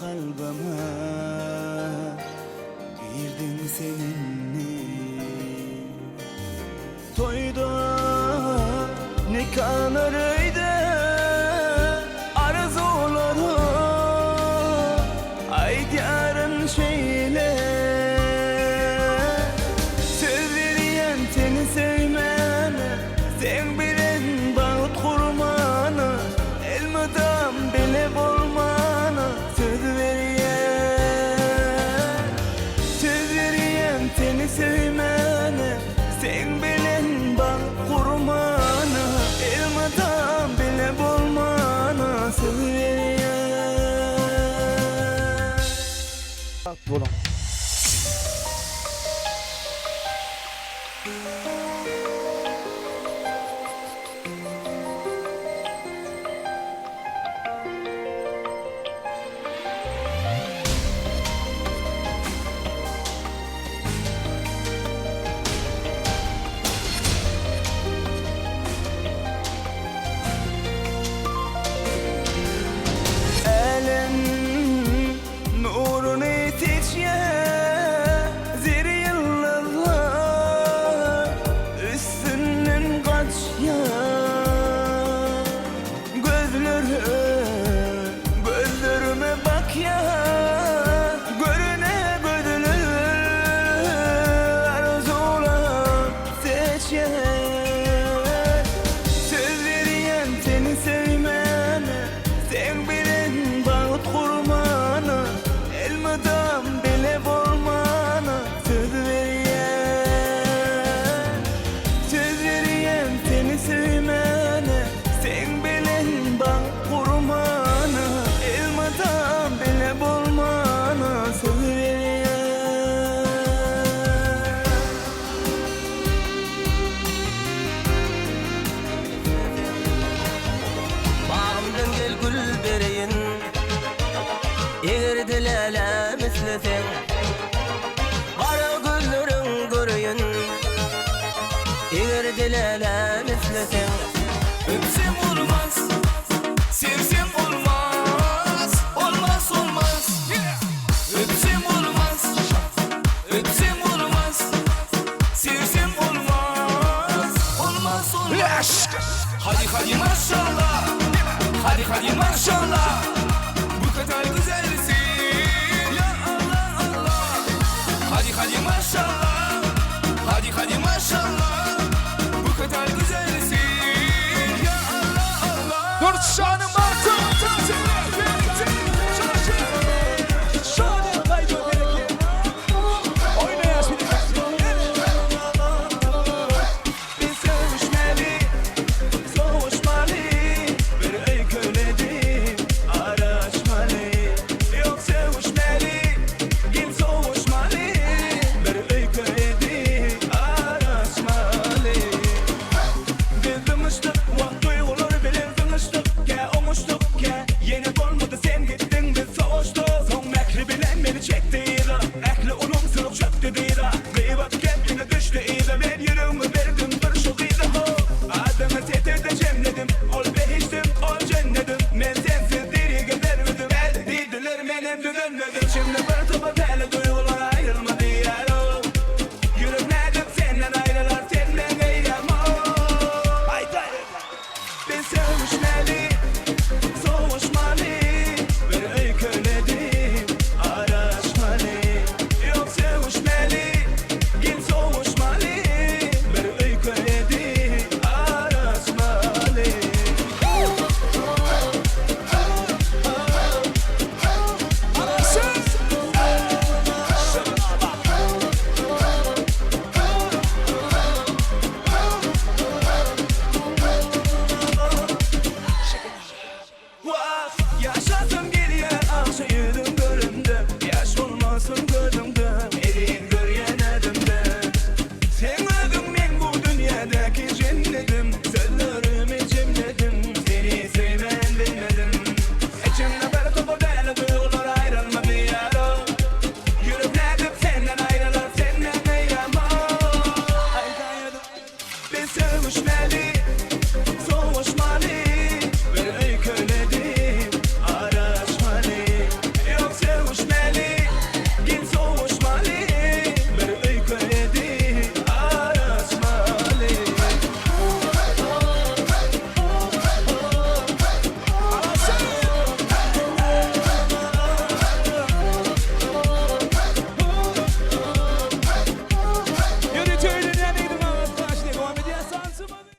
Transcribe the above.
Kalbyma girdiň sen indi. Toýda nikalar öýde arzuwlara aýdýaryn şeýle. Söz berýän seni söýmäne, seň bilen bagt gurmana, elmydam bile bolmana söz berýän. Söz berýän seni söýmäne, seň bilen bagt gurmana, elmydam bile bolmana söz berýän. Bagtly boluň. Älem Nuruny seçýär zer ýyldyzlar Üstünden gaçýar Gözleri gözlerime bakýar Görüne gözler arzuwlap seçýär Söz berýän seni söýmäne Seň bilen bagt gurmana, elmydam bile bolmana söz berýän. Söz berýän seni söýmäne, seň bilen bagt gurmana, elmydam bile bolmana söz berýän. Bagymdan gel gül bereýin Eger-de läläm isleseň Gara gözleriň göreýin Eger-de läläm isleseň. Öpsem olmaz, sevsem olmaz, olmaz olmaz Öpsem olmaz, öpsem olmaz, sevsem olmaz, olmaz olmaz Hadi hadi maşallah, hadi hadi maşallah Bu kadar güzelsin ya Allah Allah Hadi hadi maşallah, hadi hadi maşallah Bu kadar güzelsin ya Allah Allah Dur şanım artık. Biz söýüşmeli, soğuşmaly, Bir öýkeledi, araşmaly. Ýok söýüşmeli, gel soğuşmaly, Bir öýkeledi, araşmaly. Biz dymyşdyk, wagt duýgulary bilen zyňyşdyk, Kä oňuşdyk, kä ýene bolmady sen gitdiň biz sowaşdyk. Soň mähri bilen meni çekdi yza, Ähli ulumsylyk çökdi dyza. Gybat gep ýene düşdi yza, Men ýüregimi berdim bir şu gyza ho. Adyňy setirde jemledim, Ol behişdim, ol jennedim. Men sensiz diri gezermidim, Gel diýdiler menem düzelmedim. Içimde bir topar täze duýgular aýrylmady ýar-ow. Ýürek nädip senden aýrylar, sen meň eýäm-ow. Biz söýüşmeli, sowaşmaly, Bir öýkeledip araşmaly. Ýok söýüşmeli, gel sowaşmaly, Bir öýkeledip araşmaly. Wah, ýaşasym gelýär akja ýüzüň göremde, Ýaş bolmasyn gözüňde, eziz görýän ädimde. Seň özüň meň bu dünýädäki jennetim.